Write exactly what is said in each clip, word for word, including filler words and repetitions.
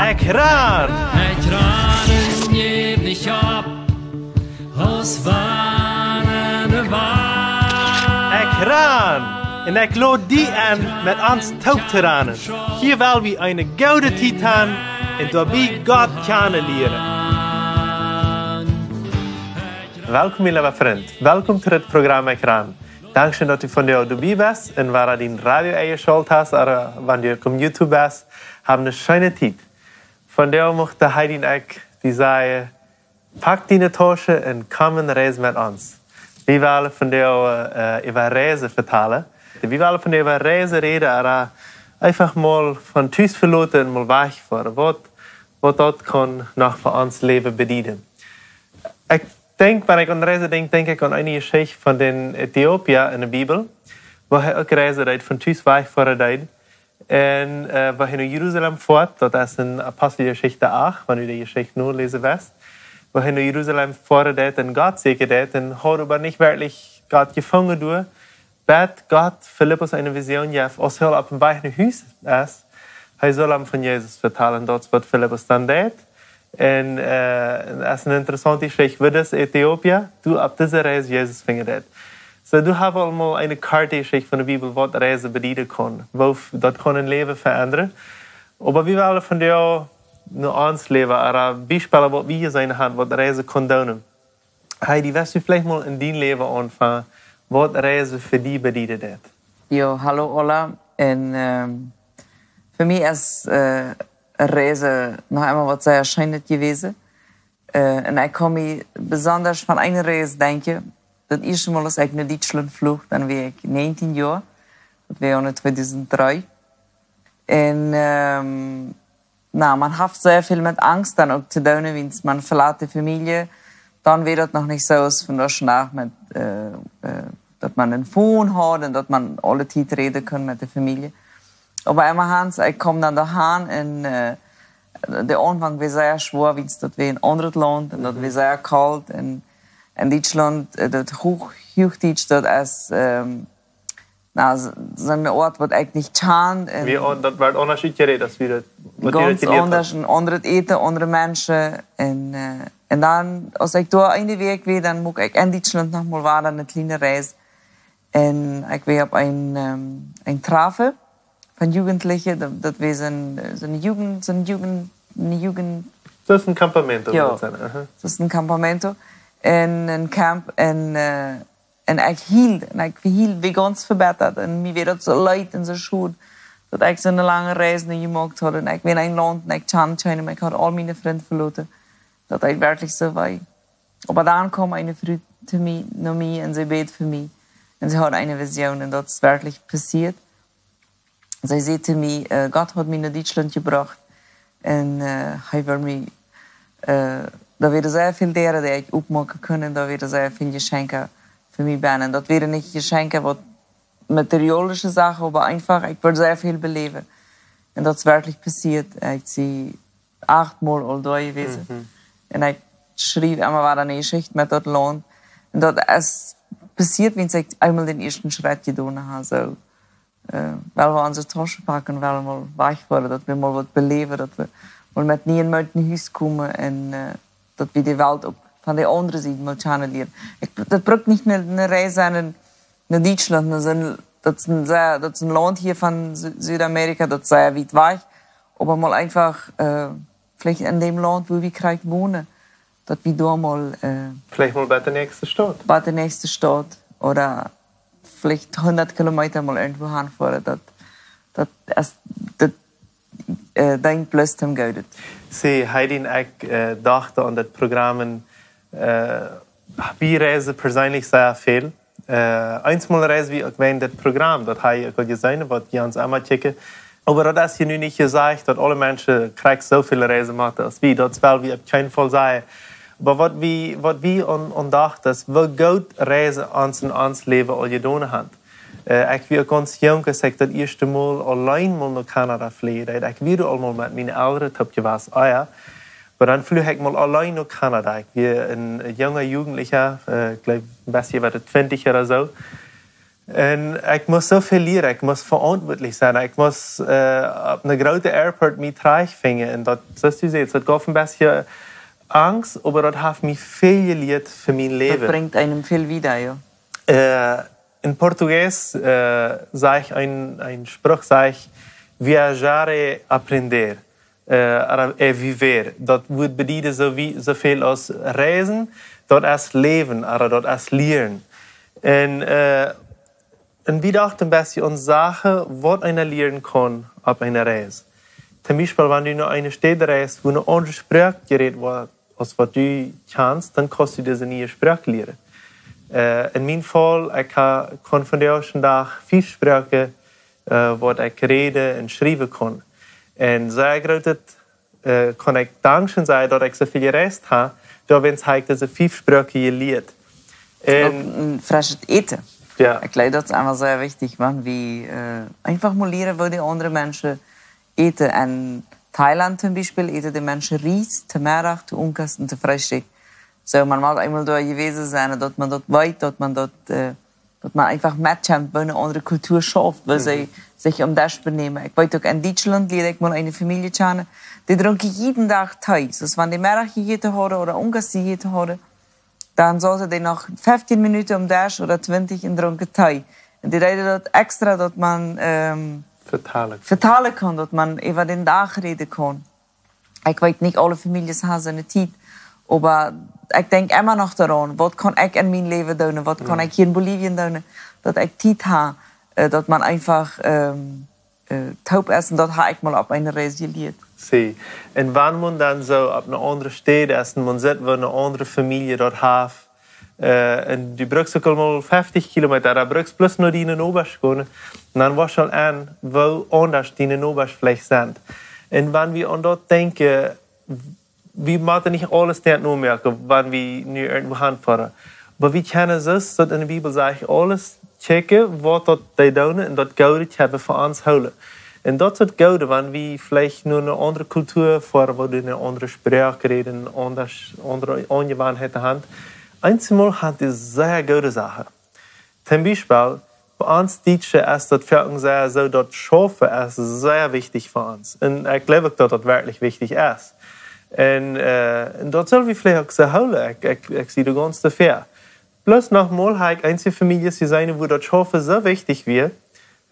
Ekj ran! Ekj ran un jäw nich opp, aus wann de Welt. Ekj ran! Un ekj lod die enn, met ons toop to ranen. Hia well wie eene goode Tiet han un doabie Gott kjanen lieren. Welkom, mien leewa Frint. Welkom to dit Program Ekj ran. Dankscheen, daut du vondoag doabie best un wada dien Radio enjeschalt hast, ooda wan du opp YouTube best, hab eene scheene Tiet. Vondoag mucht de Heidi un ekj die sajen: Pak diene Tausch un komm un reis met ons. Wie wellen vondoag, äh, äwa Reisen vetalen. Wie wellen vondoag äwa Reisen räden, ooda eefach mol von Tus veloten un mol wajchfoaren. Waut, waut daut kaun noch fa ons Läwen bedieden. Ekj denkj, wan ekj aun Reisen denkj, denkj ekj aun eene Jeschicht von dän Äthiopier enne Bibel, woo hee uk reisen deed, von Tus wajchfoaren deed. Un, äh, woo hee no Jerusalem foat, daut es en Aposteljeschicht acht, wan du de Jeschicht noläsen west, woo hee no Jerusalem foaren deed un Gott sieekjen deed un haud oba nich werkjlich Gott jefungen doa, bat Gott Filippus eene Vision jeef, aus hee aul opp dän Wajch no Hus es, hee sull am von Jesus vetalen. Daut es waut Filippus dan deed. Un, äh, daut es eene interessaunte Jeschicht, woo dis Äthiopier doa opp dise Reis Jesus finjen deed. Soo, du hast aul mol eene korte Jeschicht von de Bibel, waut Reisen bedieden kaun, woo f-, daut kaun een Läwen veendren. Oba wie wellen vondoag no ons Läwen, ooda Biespels, waut wie jeseenen haben, waut Reisen kaun doonen. Heidi, west du veleicht mol en dien Läwen aunfangen, waut Reisen fa die bedieden deed? Jo, hallo aula. Un, ähm, fa mie es, äh, Reisen noch emma waut sea Scheenet jewast. Äh, un ekj kaun mie besonda von eene Reis denkjen. Daut ieeschte Mol, aus ekj no Dietschlaunt fluach, dan wia ekj näajentieen Joa. Daut wia en tweedusent dree. Un, ähm, na, maun haft sea väl met Angst dan uk to doonen, wiels maun velat de Famielje. Dan wia daut noch nich soo aus vondoag met, äh, äh, daut maun een Phone haud un daut maun aule Tiet räden kunn met de Famielje. Oba emma han, ekj kjeem dan doahan un, äh, de Aunfank wia sea schwoa, wiels daut wia een aundret Launt un daut wia sea kolt. Un en Dietschlaunt, äh, daut Huach-, Huachdietsch, daut es, ähm, na, s-, soone Oat waut ekj nich kjan. Un wie aun-, daut wort aundasch utjerät aus wie daut, waut wie daut gauns jelieet aundasch, hauden. Een aundret Äten, aundre Menschen. Un, äh, un dan, aus ekj doa eene Wäakj wia, dan mucht ekj en Dietschlaunt noch mol wada eene kjliene Reis. Un ekj wia opp een, ähm, een Treffen von Jugendliche, daut, daut wia een, äh, soon Jugend, soon Jugend, een Jugend-, daut es een Campamento, jo, daut es een, aha. Daut es een Campamento. Un een Camp, un, äh, un ekj hield, un ekj hield, wia gaunz vebittat, un mie wia daut soo leet un soo schod, daut ekj soone lange Reis nu jemoakt haud, un ekj wia en een Launt, un ekj kjand kjeenem, ekj haud aul miene Frind veloten, daut deed werkjlich soo wee. Oba dan kjeem eene Fru to mie, no mie, un see bäd fa mie, un see haud eene Vision, un daut es werkjlich passieet. See säd to mie, äh, Gott haud mie no Dietschlaunt jebrocht un, äh, hee wull mie, äh, doa wieren sea väl Däaren, dee ekj opmoaken kunn, un doa wieren sea väl Jeschenkja fa mie bennen. Daut wieren nich Jeschenkja waut materialische Sachen, oba eefach, ekj wull sea väl beläwen. Un daut es werkjlich passieet. Ekj sie acht Mol aul doa jewast. Mhm. Un ekj schriew emma wada eene Jeschicht met daut Launt. Un daut es passieet, wiels ekj eemol dän ieeschten Schrett jedonen haud, soo. Äh, well wie onse Tausch packen, well wie mol wajchfoaren, daut wie mol waut beläwen, daut wie mol met nieen Moot no Hus komen un, äh, daut wie de Welt uk von de aundre Sied mol kjanen lieren. Ekj, daut brukt nich eene, eene Reis sennen no, no Dietschlaunt, daut es een, daut es een sea, daut es een Launt hia von Sü-, Südamerika, daut es sea wiet wajch, oba mol eefach, äh, veleicht en däm Launt, wua wie krakjt wonen, daut wie doa mol, äh, veleicht mol bat de näakjste Staut. Bat de näakjste Staut, ooda veleicht hundat Kilometa mol irjentwua hanfoaren. Daut, daut es, daut, äh, deent bloos toom Gooden. See, Heidi un ekj, äh, dochten aun daut Program un, äh, wie reisen perseenlich sea väl. Äh, eemol reisen wie uk wäajen daut Program, daut hab ekj uk aul jeseenen, waut jie ons emma kjikjen. Oba daut es hia nu nich jesajcht, daut aule Menschen krakjt soo väl reisen motten aus wie. Daut well wie opp kjeenen Faul sajen. Oba waut wie, waut wie aun, aun dochten es, woo goot Reisen ons en ons Läwen aul jedonen haft. Äh, ekj wia uk gaunz junk, aus ekj daut ieeschte Mol auleen mol no Kanada fleajen deed. Ekj wia aul mol met miene Elren toop jewast, ah jo. Oba dan fleajd ekj mol auleen no Kanada. Ekj wia een junga Jugendlicha, äh, ekj jleew, een bät äwa de twintich ooda soo. Un ekj must soo väl lieren, ekj must veauntwuatlich sennen, ekj must opp ne groote Airport mie trajchtfinjen. Un daut, soo aus du sajchst, daut jeef een bät Angst, oba daut haft mie väl jelieet fa mien Läwen. Brinjt eenem väl wieda, jo. En Portugiesisch sajcht een, een Spruch sajcht: viajar é aprender, é viver. Daut wudd bedieden soo väl aus reisen, daut es läwen, ooda daut es lieren. Un un wie dochten een bät aun Sachen, waut eena lieren kaun opp eene Reis. Toom Biespel, wan du no eene Städ reist, wua ne aundre Sproak jerät woat aus waut du kjanst, dan kaust du dise niee Sproak lieren. En mien Faul, ekj kaun vondoag dän Dach fief Sproaken, waut ekj räden un schriewen kaun. Un sea grootet kaun ekj dankscheen sajen, daut ekj soo väl jereist hab, doawäajen hab ekj dise fief Sproaken jelieet. Un freschet Äten. Ekj jleew, daut es emma sea wichtich, wan wie eefach mol lieren, woo de aundre Menschen äten. En Thailand toom Biespel äten de Menschen Ries to Meddach, to Owentkost un to Freestikj. Soo, maun mott eemol doa jewast sennen, daut maun daut weet, daut maun eefach metkjricht, woo ne aundre Kultua schauft, woo see sikj aum Desch benämen. Ekj weet uk, en Dietschlaunt lieed ekj mol eene Famielje kjanen, dee drunken jieden Dach Tee. Soo wan dee Meddach jejäten hauden ooda Owentkost jejäten hauden, dan sauten dee noch feftieen Minuten aum Desch ooda twintich un drunken Tee. Un dee deeden daut extra, daut maun vetalen kaun, daut maun äwa dän Dach räden kaun. Ekj weet, nich aule Famieljes haben soone Tiet, oba ekj denkj emma noch doaraun, waut kaun ekj en mien Läwen doonen, waut kaun ekj hia en Bolivien doonen, daut ekj Tiet hab, daut maun eefach toop es. Un daut hab ekj mol opp eene Reis jelieet. Un wan maun dan soo opp ne aundre Städ es un maun sitt, woo ne aundre Famielje daut haft, un du brukst uk aul mol feftiech Kilometa, dan brukst bloos no diene Nobasch gonen, un dan woascht du aul enn, woo aundasch diene Nobasch veleicht sent. Un wan wie aun daut denkjen, wie motten nich aules nomoaken, wan wie nu irjentwua han foaren. Oba wie kjennen, soo aus daut en de Bibel sajcht, aules kjikjen, waut daut dee doonen, un daut Goode kjennen fa ons hoolen. Un daut es daut Goode, wan wie veleicht no ne aundre Kultua foaren, wua dee ne aundre Sproak räden, aundre Aunjewanheiten han. Eenjemol han dee sea goode Sachen. Toom Biespel, bie ons Dietsche es daut foaken sea soo, daut Schaufen es sea wichtich fa ons. Un ekj jleew uk, daut daut werkjlich wichtich es. Un daut sell wie veleicht uk soo hoolen, ekj sie doa gaunz doafäa. Bloos noch mol hab ekj eenje Famieljes jeseenen, wua daut Schaufen soo wichtich wia,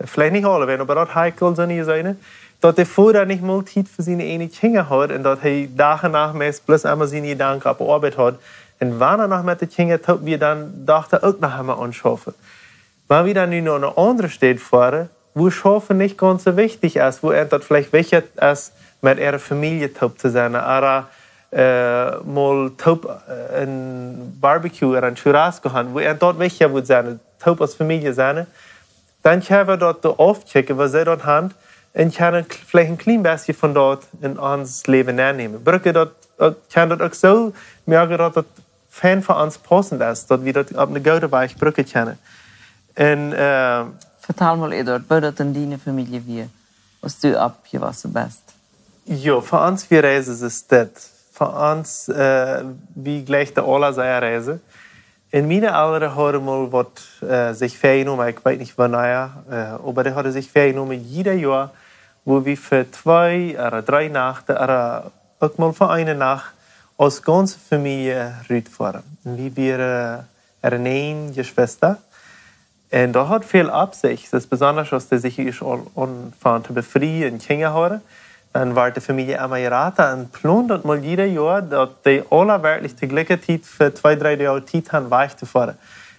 veleicht nich aulewäajen, oba daut hab ekj aul soone jeseenen, daut de Voda nich mol Tiet fa siene ieejne Kjinja haud un daut hee Dach un Nacht meist bloos emma siene Jedanken opp de Oabeit haud. Un wan hee noch met de Kjinja toop wia, dan docht hee uk noch emma aun Schaufen. Wan wie dan nu no ne aundre Städ foaren, wua Schaufen nich gaunz soo wichtich es, wua an daut veleicht wichtja es, met äare Famielje toop to sennen, ooda mol toop en barbecue ooda en churrasco han, wua an daut wichtja wudd sennen, toop aus Famielje sennen, dan kjenn wie daut doa aufkjikjen, woo see daut han, un kjennen veleicht een kjlien bät von daut en ons Läwen nennämen. Bruken daut, kjenn daut uk soo moaken, daut daut fein fa ons paussent es, daut wie daut opp ne goode Wies bruken kjennen. Un vetal mol, Eduard, woo daut en diene Famielje wia, aus du oppjewossen best. Jo, fa ons wia Reisen soo dit. Fa ons, wie jlikjten aula sea reisen. Un miene Elren hauden mol waut sikj väajenomen, ekj weet nich wanea, oba dee hauden sikj väajenomen, jieda Joa, wua wie fa twee ooda dree Nachten ooda uk mol fa eene Nacht aus gaunze Famielje rutfoaren. Un wie wieren näajen Jeschwista. Un daut haud väl opp sikj, daut es besonda aus dee sikj ieescht aul aunfungen to befrieen un Kjinja hauden. Dan wort de Famielje emma jrata un plond daut mol jieda Joa, daut dee aula werkjlich to jlikje Tiet fa twee, dree Doag Tiet han wajch to foaren.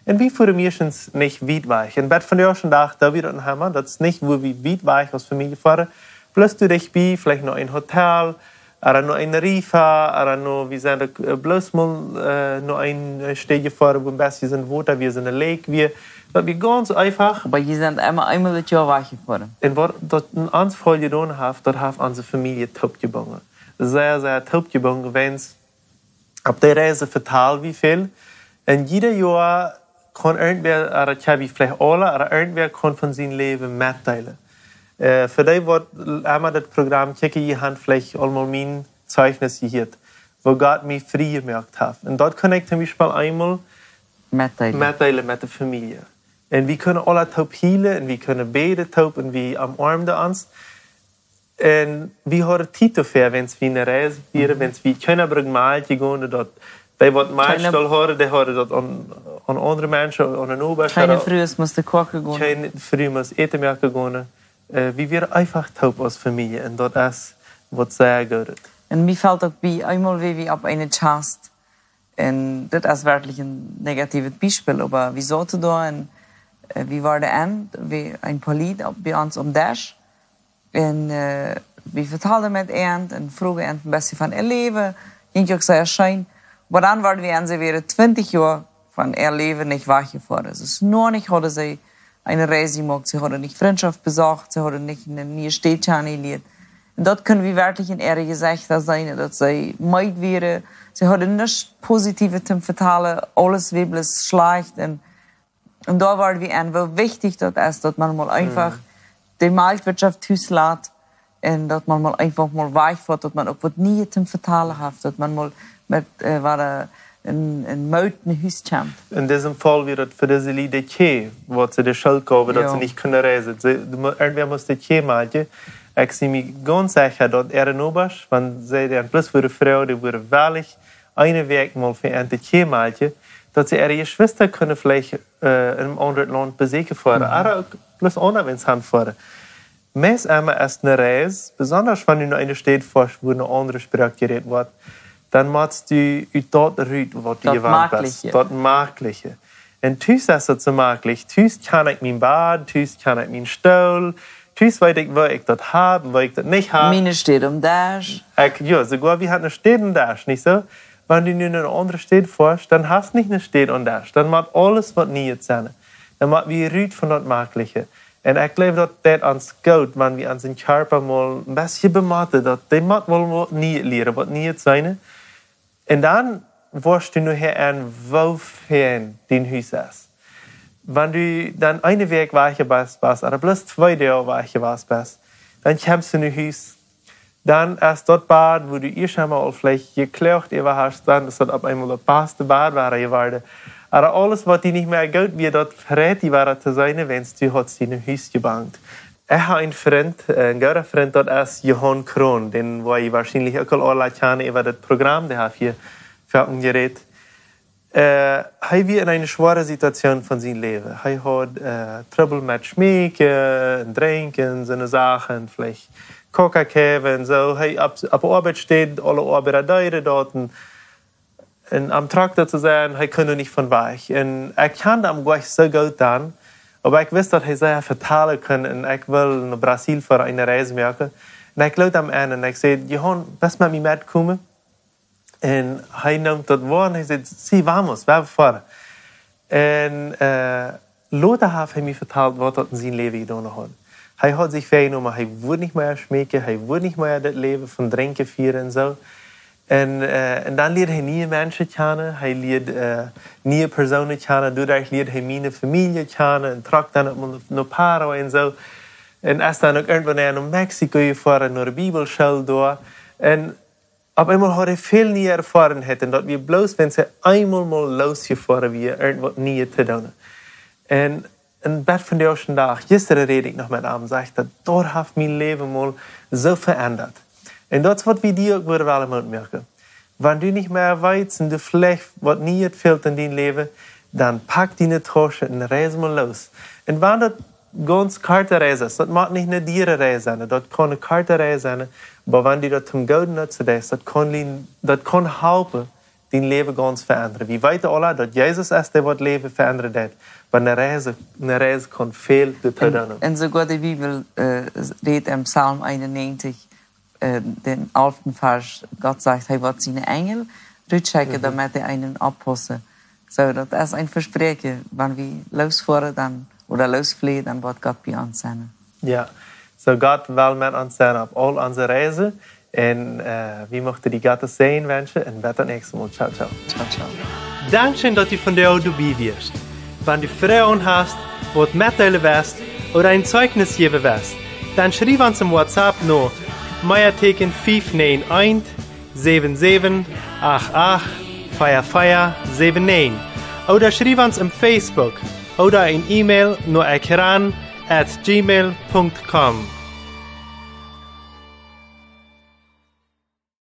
Un wie fuaren meistens nich wiet wajch. Un bat vondoag dän Dach doo wie daut noch emma, daut es nich wua wie wiet wajch aus Famielje foaren. Bloos doa dicht bie, veleicht no een Hotel, ooda no een River, ooda no, wie sent uk bloos mol no een Städ jefoaren, wua een bät soo een Wota wia, soo een Lake wia. Daut wia gaunz eefach. Oba jie sent emma eemol daut Joa wajch jefoaren. Un waut daut en ons Faul jedonen haft, daut haft onse Famielje toopjebungen. Sea, sea toopjebungen, wiels opp dee Reisen vetal wie väl. Un jieda Joa kaun irjentwäa, ooda kjenn wie veleicht aula, ooda irjentwäa kaun von sien Läwen metdeelen. Fa dee, waut emma daut Program kjikjen, jie han veleicht aul mol mien Zeichnis jehieet, woo Gott mie frie jemoakt haft. Un daut kunn ekj toom Biespel eemol metdeelen met de Famielje. Un wie kunnen aula toop hielen un wie kunnen bäden toop un wie omoarmden ons. Un wie hauden Tiet doafäa, wan wie ne Reis wieren, wan wie kjeena brukt Malkj jegonen, daut dee waut Malkj Kjeena- doll hauden, dee hauden daut aun, aun aundre Menschen, aun de Nobasch, Kjeene Frues musten koaken gonen. Kjeene Fru must Äten moaken gonen. Äh, wie wieren eefach toop aus Famielje un daut es waut sea goot es. Un mie felt uk bie eemol, wia wie opp eene Kjast. Un dit es werkjlich een negatiewet Biespel, oba wie sauten doa un, äh, wie wieren en, wie, een poa Lied opp, bie ons aum Desch. Un, äh, wie vetalden met an un fruagen an een bät von äa Läwen. Jinkj uk sea scheen. Oba dan worden wie an, see wieren twintich Joa von äa Läwen nich wajchjefoaren. Aulsoo, noch nich hauden see eene Reis jemoakt, see hauden nich Frintschoft besocht, see hauden nich eene niee Staut kjanen jelieet. Un daut kunnen wie werkjlich en äare Jesechta seenen, daut see meed wieren. See hauden nuscht Positiewet to vetalen, aules wia bloos schlajcht. Un, un doa wieren wie en, woo wichtich daut es, daut eena mol eefach Mhm. de Malkjwirtschoft tus lat un daut eena mol eefach mol wajchfoat, daut eena uk waut Nieet to vetalen haft, daut eena mol met, äh, waut, äh, een, een Moot no Hus kjemt. En disem Faul wia daut fa dise Lied de Kjee, waut see de Schult jeewen, daut Jo. see nich kunnen reisen. See, de mo-, irjentwäa must de Kjee moaken. Ekj sie mie gaunz secha, daut äare Nobasch, wan see dan bloos wudden froagen, dee wudden wellich eene Wäakj mol fa an de Kjee moaken, daut see äare Jeschwista kunnen veleicht, äh, en een aundret Launt besieekjen foaren. Mhm. Ooda uk bloos aundawäajes han foaren. Meist emma es ne Reis, besonda wan du no eene Staut foascht, wua ne aundre Sproak jerät woat, dan motst du ut daut rut, waut du Daut jewant best. Makliche. Daut Makliche. Un tus es daut soo maklich. Tus kjan ekj mien Bad, tus kjan ekj mienen Stool, tus weet ekj, woo ekj daut hab un woo ekj daut nich hab. Miene Staut aum Desch. Ekj, jo, soogoa wie haben ne Staut aum Desch, nich soo? Wan du nu no ne aundre Staut foascht, dan hast nich ne Staut aum Desch. Dan mott aules waut Nieet sennen. Dan mott wie rut von daut Makliche. Un ekj jleew, daut deit ons goot, wan wie onsen Kjarpa mol een bät bemotten, daut dee mott mol waut Nieet lieren, waut Nieet sennen. Un dan woascht du nohäa en, woo fein dien Hus es. Wan du dan eene Wäakj wajch jewast best, ooda bloos twee Doag wajch jewast best, dan kjemst du no Hus, dan es daut Bad, wua du ieescht emol aul veleicht jeklagt äwa hast, dan es daut opp eemol daut baste Bad wada jeworden. Ooda aules, waut die nich mea goot wia, daut freit die wada to seenen, wan du hast die no Hus jebrocht. Ekj hab een Frint, een gooda Frint, daut es Johan Kroon, dän woa jie woarschienlich uk aul aula kjanen äwa daut Program, dee haft hia väl jerät. Äh, hee wia en eene schwoare Situation von sien Läwen. Hee haud, äh, Trubbel met Schmeekjen un Drinkjen, soone Sachen, veleicht Koka kjeepen un soo. Hee opp, opp de Oabeit steit, aule Oabeida deeden daut un, un aum Trakjta to sennen, hee kunn doa nich von wajch. Un ekj kjand am goanich soo goot dan, oba ekj wist, daut hee sea vetalen kunn un ekj wull no Brasil fa eene Reis moaken. Un ekj lood am en un ekj säd: "Johan, wurscht met mie metkomen?" Un hee neem daut woa un hee säd: "Sí, vamos, wie foaren." Un, äh, lota haft hee mie vetalt, waut daut en sien Läwen jedonen haud. Hee haud sikj väajenomen, hee wudd nich mea schmeekjen, hee wudd nich mea daut Läwen von Drinkjen fieren un soo. Un, äh, un dan lieed hee niee Menschen kjanen, hee lieed, äh, niee Persoonen kjanen, doaderch lieed hee miene Famielje kjanen un trock dan uk no Paraguay un soo. Un es dan uk irjentwanea no Mexiko jefoaren, no de Bibelschool doa. Un opp eemol haud hee väl niee Erfoarenheit, un daut wia bloos, wan hee eemol mol losjefoaren wia, irjentwaut Nieet to doonen. Un, un bat vondoag dän Dach, jistren räd ekj noch met am, sajcht hee, daut haft mien Läwen mol soo veendat. Un daut es, waut wie die uk wudden wellen Moot moaken. Wan du nich mea weetst un du veleicht waut Nieet fält en dien Läwen, dan pak diene Tausch un reis mol los. Un wan daut gaunz korte Reis es, daut mott nich ne diere Reis sennen, daut kaun ne korte Reis sennen, oba wan du daut toom Gooden nutzt, daut kaun lien-, daut kaun halpen, dien Läwen gaunz veendren. Wie weeten aula, daut Jesus es dee, waut Läwen veendren deit, oba ne Reis, ne Reis kaun väl doatoo doonen. Un, un soogoa de Bibel, äh, rät en Psalm eenunnäajentich, äh, dän alften Varsch, Gott sajcht, hee woat siene Enjel rutschekjen, mhm, doamet dee eenen oppaussen. Soo, daut es een Vespräakjen, wan wie losfoaren, dan, ooda losfleajen, dan woat Gott bie ons sennen. Jo, soo Gott well met ons sennen opp aul onse Reisen. Un, äh, wie muchten die Gottes Säajen wenschen un bat daut näakjste Mol. Ciao, ciao. Ciao, ciao. Dankscheen, daut du vondoag doabie wieescht. Wan du Froagen hast, waut metdeelen west ooda een Zeichnis jäwen west, dan schriew ons em WhatsApp no Meatieekjen fief näajen eent, säwen säwen, acht acht, vea vea, säwen näajen. Ooda schriew ons em Facebook. ooda een E-Mail no ekjran at gmail punkt com.